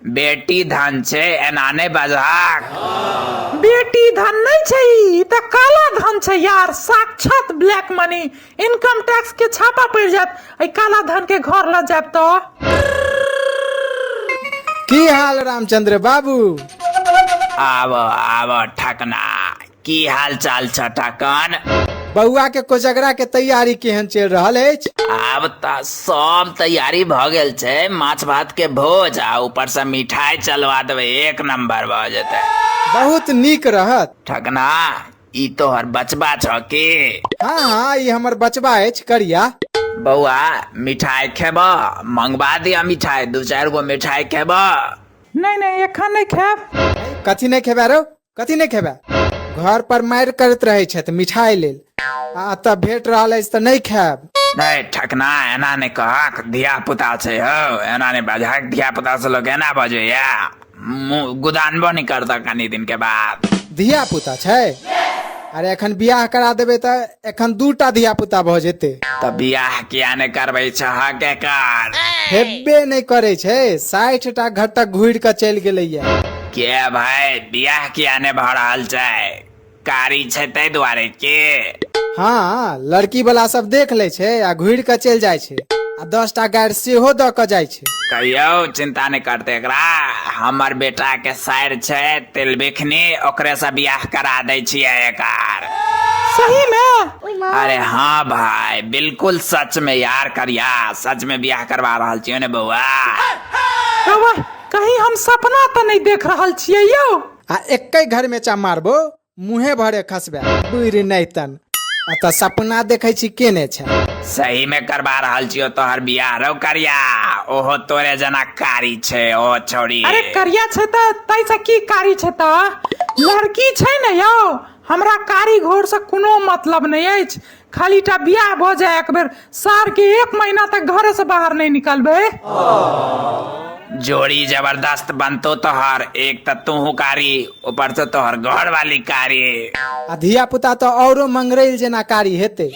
बेटी धन छै, एना नहि बजहक। बेटी धन नहि छै, ई तऽ काला धन छै यार, साक्षात ब्लैक मनी। इनकम टैक्स के छापा पड़ि जायत एहि काला धन के घर लऽ जायब तऽ। की हाल रामचंद्र बाबू? आब आब ठकना, की हाल चाल छ ठकन? बौआ के कोजगरा के तैयारी केहन चलि रहल अछि? आब तऽ सब तैयारी भऽ गेल छै, माछ भात के भोज आ ऊपर से मिठाई चलवा देबै, एक नंबर भऽ जेतै। बहुत नीक रहत। ठकना, ई तोहर बचबा छौ की? हाँ हाँ, ई हमर बचबा अछि करिया। बौआ, मिठाई खेब? मंगवा दिया मिठाई, दू चारि गो मिठाई खेब? नहि नहि, एखन नहि खायब। कथी नहि खेबे रौ? कथी नहि खेबे? घर पर मारि करैत रहै छथि मिठाई लेल, आ एतऽ भेट रहल अछि तऽ नहि खायब? नहि ठकना, एना नहि कहक, धिया पुता छै हौ, एना नहि बजहक। धिया पुता से लोक एना बजैया? मुँह गुदानबो नहि करतह कनी दिन के बाद। धिया पुता छै? अरे एखन बियाह करा देबै तऽ एखन दूटा धिया पुता भऽ जेतै। तऽ बियाह किया नहि करबै छहक एकर? हेबे नहि करै छै, 60 टा घटक घुरि कऽ चलि गेलैया। के भाई, बियाह किया नहि भऽ रहल छै? कारी छै ताहि दुआरे के? हाँ, लड़की वाला सब देख लै छै आ घुरि कऽ चलि जाइ छै, आ 10 टा गारि सेहो दऽ कऽ जाइ छै। कहियौ चिंता नहि करते एकरा, हमर बेटा के साइर छै तिलबिखनी, ओकरे से बियाह करा दै छियै एकर। सही में? अरे हाँ भाई, बिल्कुल सच में यार करिया, सच में बियाह करवा रहल छियै ने बौआ। बाबा, कहीं हम सपना तऽ नहि देख रहल छियै यौ? आ एके घर में चा मारबो, मुँहे भरे खसबे बुढ़ नहि तन। एतऽ सपना देखै छी केने छै? सही में करवा रहल छियो तोहर बियाह रौ करिया, ओहो तोरे जना कारी छै ओ छौड़ी। अरे करिया छै तऽ ताहिसँ की, कारी छै तऽ लड़की छै ने यौ। हमरा कारी घोर से कोनो मतलब नहि अछि, खाली टा बियाह भऽ जाय एक बेर, सार के एक महीना तक घरे से बाहर नहीं निकलबै। जोड़ी जबरदस्त बनतो तोहर, एक तऽ तूहू कारी, ऊपर से तोहर घर वाली कारी। आ धिया पुता तऽ औरो मंगरैल जेना कारी हेतै।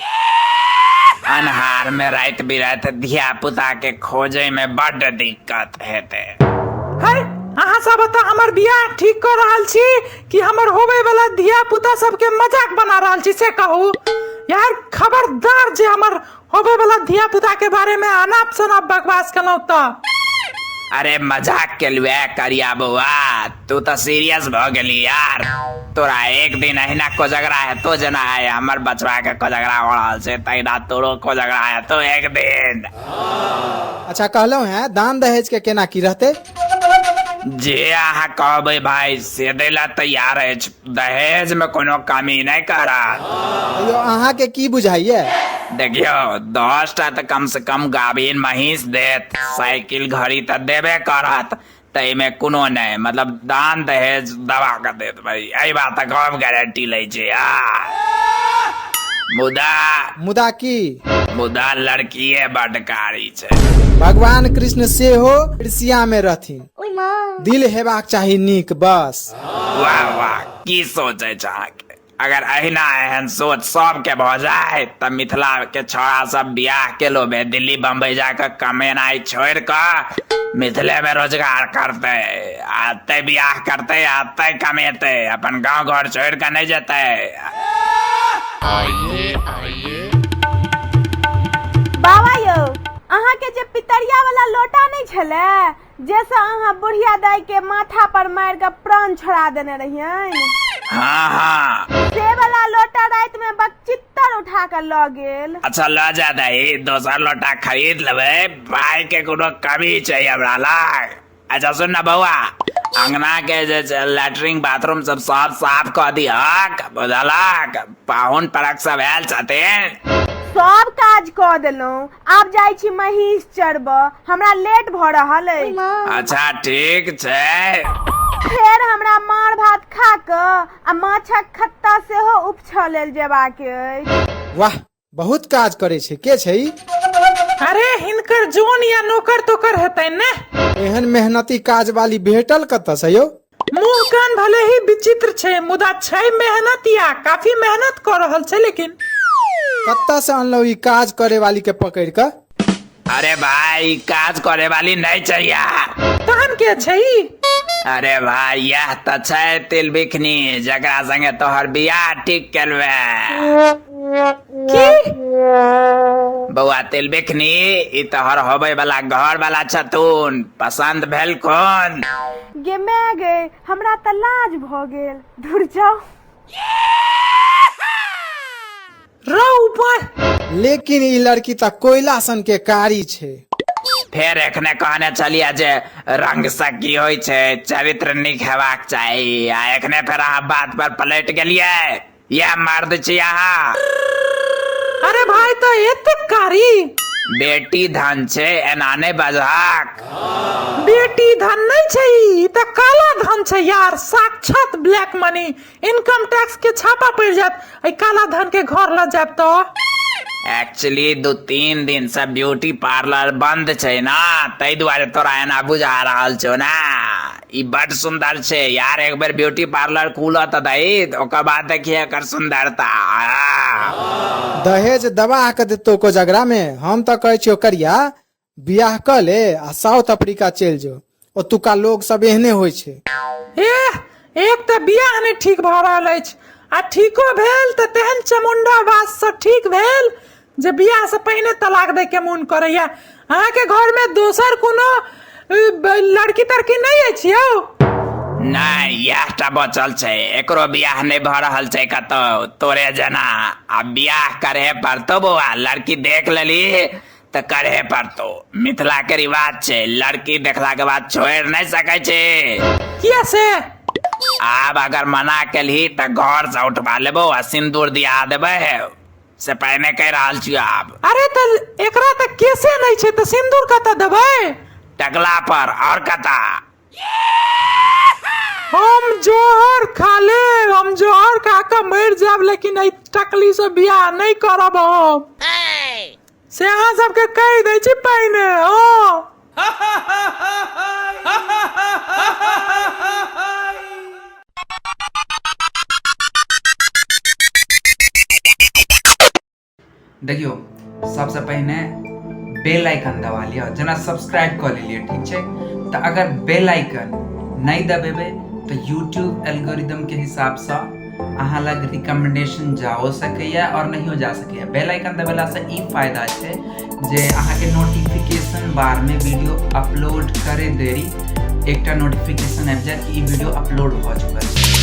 अन्हार में राति बिराति धिया पुता के खोजे में बड्ड दिक्कत हेतै। है, अहाँ सब एतऽ हमर बियाह ठीक कऽ रहल छी कि हमर होबे वाला धिया पुता सबके मजाक बना रहल छी से कहू यार। खबरदार जे हमर होबे वाला धिया पुता के बारे में अनाप शनाप बकवास केलहुँ तऽ। अरे मजाक के लिए करिया बौआ, तू तऽ सीरियस भऽ गेली यार। तोरा एक दिन अहिना कोजगरा हेतो, जेना आइ हमर बचवा के कोजगरा हो रहल छै तहिना तोरो कोजगरा हेतो एक दिन। अच्छा कहलहुँ हैं, दान दहेज के केना की रहतै? जे अहाँ कहबै भाई से दै ला तैयार अछि, दहेज में कोनो कमी नहि करत। यौ, अहाँके की बुझाइया? देखियौ, 10 टा तऽ कम से कम गाभिन महींस देत, साइकिल घड़ी तऽ देबे करत, ताहिमे कोनो नहि, मतलब दान दहेज दबा कऽ देत भाई, एहि बातक हम गारंटी लै छी। आ मुदा मुदा की? मुदा लड़कीए बड्ड कारी छै। भगवान कृष्ण सेहो ईर्ष्या में रहथिन, दिल हेबाक चाही नीक बस। वाह वाह, की सोच अछि अहाँके! अगर अहिना एहन सोच सबके भऽ जाय तऽ मिथिला के छौड़ा सब बियाह के लोभे दिल्ली बम्बई जाकऽ कमेनाइ छोड़ि कऽ मिथिले में रोजगार करतै, आ एतै बियाह करतै आ एतै कमेतै, अपन गाँव घर छोड़ि कऽ नहि जेतै। बाबा यौ, अहाँके जे पितरिया वाला लोटा नहि छलै, जैसे अहाँ बुढ़िया दाई के माथा पर मारि के प्राण छोड़ा देने रहियनि? हाँ हाँ। से वाला लोटा राति में बकचित्तर उठा के लऽ गेल। अच्छा लऽ जा दही, दोसर लोटा खरीद लेबै, पाई के कोनो कमी छै हमरा लग? अच्छा सुन ना बौआ, अंगना के जे छै लैट्रिन बाथरूम सब सब साफ कऽ दिहक, बुझलक? पाहुन परक सब आयल छथिन। सब काज कऽ देलहुँ, आब जाइ छी महींस चरबऽ, हमरा लेट भऽ रहल अछि। अच्छा ठीक छै। फेर हमरा मार भात खा कऽ आ माछक खत्ता सेहो उपछऽ लेल जेबाक अछि। वाह, बहुत काज करै छै। के छै ई? अरे हिनकर जोन या नौकर तोकर हेतै ने। एहन मेहनती काज वाली भेटल कतऽ से यौ? मुंह कान भले ही विचित्र छै, मुदा छै मेहनतिया, काफी मेहनत कऽ रहल छै लेकिन। कतऽ से अनलहुँ ई काज करे वाली के पकड़ि कऽ? अरे भाई, ई काज करे वाली नहीं छै यार। तहन तहन के छै ई? अरे भाई, यह तऽ छै तिलबिखनी जकरा संगे तोहर बियाह ठीक केलबे। की बौआ तिलबिखनी, ई तोहर होबै वाला घर वाला छथुन, पसंद भेल कोन? गे my गे, हमरा तऽ लाज भऽ गेल, धुर जाउ। रौ बह। लेकिन ई लड़की तऽ कोयला सन के कारी छै। फेर एखने कहने छलियै जे रंग से की होइ छै, चरित्र नीक हेबाक चाही, आ एखने फेर अहाँ बात पर पलटि गेलियै। यह मर्द छी अहाँ। अरे भाई, तऽ एतेक कारी? बेटी धन छै, एना नहि बजहक। बेटी धन नहि छै ई, ई तऽ काला धन छै यार, साक्षात ब्लैक मनी। इनकम टैक्स के छापा पड़ि जायत एहि काला धन के घर लऽ जायब तऽ। एक्चुअली 2-3 दिन से ब्यूटी पार्लर बंद छै ना, ताहि दुआरे तोरा एना बुझा रहल छौ ना। ई बड सुंदर छै यार, एक बेर ब्यूटी पार्लर खुलत तऽ दही, ओकर बाद देखिए एकर सुंदरता। दहेज दबा के देतौ कोजगरा में। हम तऽ कहै छियौ करिया, बियाह कऽ ले आ साउथ अफ्रीका चलि जो, ओतुका लोग सब एहने होइ छै। एह, एक तऽ बियाह नहि ठीक भऽ रहल अछि, आ ठीको भेल तऽ तेहन चमुंडा बात से ठीक भेल जे बियाह से पहिने तलाक दै के मोन करैया। अहाँके घर में दोसर कोनो लड़की तड़की नहि अछि यौ? नहि, इएह टा बचल छै, एकरो बियाह नहि भऽ रहल छै कतौ तोरे जेना। आ बियाह करे पड़तौ बौआ, लड़की देख लेली तऽ करे पड़तौ। मिथिला के रिवाज छै, लड़की देखला के बाद छोड़ि नहि सकै छै। किया से? आब अगर मना केलही तऽ घर से उठवा लेबो आ सिंदूर दिया देबै, से पहिने कहि रहल छियौ आब। अरे तऽ एकरा तऽ केसे नहि छै, तऽ सिंदूर कतऽ देबै? टकला पर और कतऽ। हम जोहर खा लेब, हम जोहर खा कऽ मरि जायब, लेकिन एहि टकली से बियाह नहि करब हम, से अहाँ सबके कहि दै छी पहिने। हँ। देखियौ, सबसँ पहिने बेल आइकन दबा लिअ, जेना सब्सक्राइब कऽ लेलियै, ठीक छै? तऽ अगर बेल आइकन नहि दबेबै तऽ यूट्यूब एल्गोरिदमके हिसाबसँ अहाँ लग रिकमेंडेशन जाओ सकैए आओर नहियो जा सकैए। बेल आइकन दबेलासँ ई फायदा छै जे अहाँके नोटिफिकेशन बारमे वीडियो अपलोड करे देरी एकटा नोटिफिकेशन आबि जायत कि ई वीडियो अपलोड भऽ चुकल छै।